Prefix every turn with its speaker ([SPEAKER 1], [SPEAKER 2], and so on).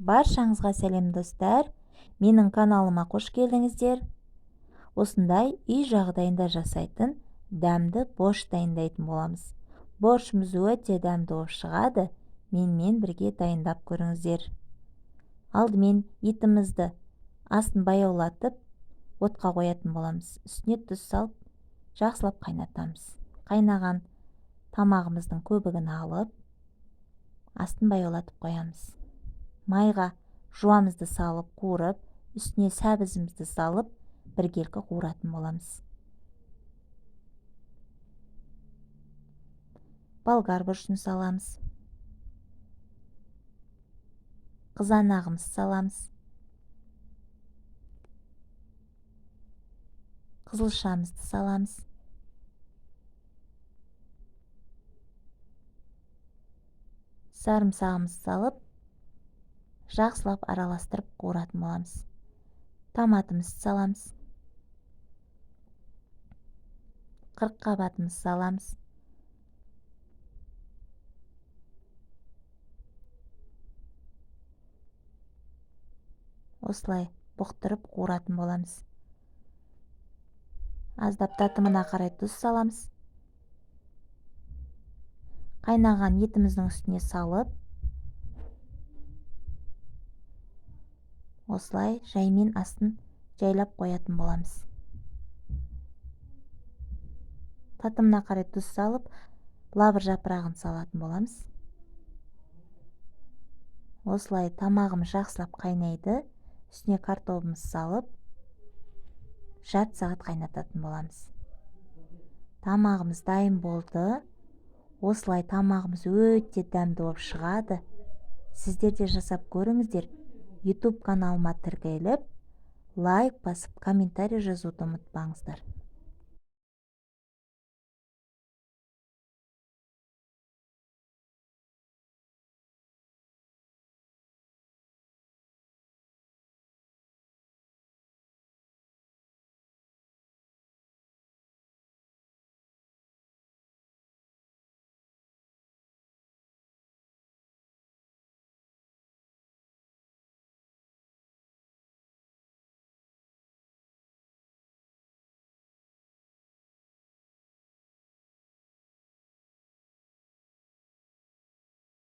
[SPEAKER 1] Баршаңызға сәлем, достар! Менің каналыма қош келдіңіздер. Осындай үй жағдайында жасайтын дәмді борщ дайындайтын боламыз. Борщымыз өте дәмді болып шығады. Менімен бірге дайындап көріңіздер. Алдымен етімізді астын баяулатып, отқа қоятын боламыз. Үстіне тұз салып, жақсылап қайнатамыз. Қайнаған тамағымыздың көбігін алып, астын баяулатып қоямыз. Майға жуамызды салып қуырып, үстіне сәбізімізді салып, біркелкі қуыратын боламыз. Болгар бұрышын саламыз. Қызанағымызды саламыз. Қызылшамызды саламыз. Сарымсағымызды салып, жақсылап араластырып қуыратын боламыз. Томатымызды саламыз. Қырыққабатымызды саламыз. Осылай бұқтырып қуыратын боламыз. Аздап татымына қарай тұз саламыз. Қайнаған етіміздің үстіне салып, осылай жаймен астын жайлап қоятын боламыз. Татымына қарай тұз салып, лавр жапырағын салатын боламыз. Осылай тамағымыз жақсылап қайнайды. Үстіне картобымызды салып, жарты сағат қайнататын боламыз. Тамағымыз дайын болды. Осылай тамағымыз өте дәмді болып шығады. Сіздер де жасап көріңіздер. YouTube каналыма тіркеліп, лайк басып, комментарий жазуды ұмытпаңыздар.